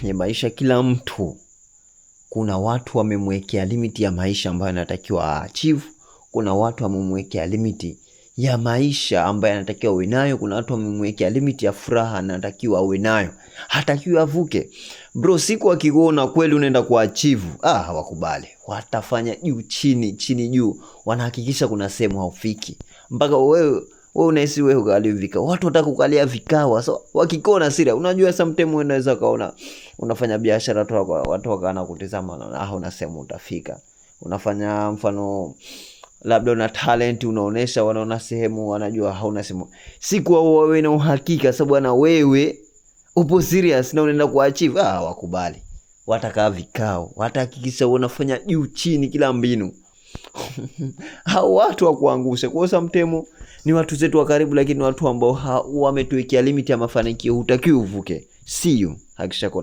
Kwenye maisha kila mtu kuna watu wamemwekea limit ya maisha ambayo anatakiwa achieve. Kuna watu wamemwekea limit ya maisha ambayo anatakiwa awe nayo. Kuna watu wamemwekea limit ya furaha anatakiwa awe nayo, hatakiwi avuke. Bro, siku akikuona kweli unaenda kuachieve, hawakubali, watafanya juu chini, chini juu, wanahakikisha kuna sehemu haufiki mpaka wewe unahisi wewe ukalia vikao, watu wataka kukalia vikao. So wakikona sira, unajua sometimes unaweza kaona unafanya biashara tu, watu wakaana kutizama, wanaona una sehemu utafika. Unafanya mfano labda una talent unaonesha, wanaona sehemu, wanajua hauna sehemu. Siku wao wawe na uhakika sababu bwana wewe upo serious na unaenda kuachieve, wakubali, watakaa vikao, watahakikisha wanafanya juu chini, kila mbinu hao watu wa kuangusha. Kwa hiyo sometimes ni watu zetu wa karibu, lakini watu ambao wametuwekea limit ya mafanikio, hutakiwi uvuke. See you, hakikisha kona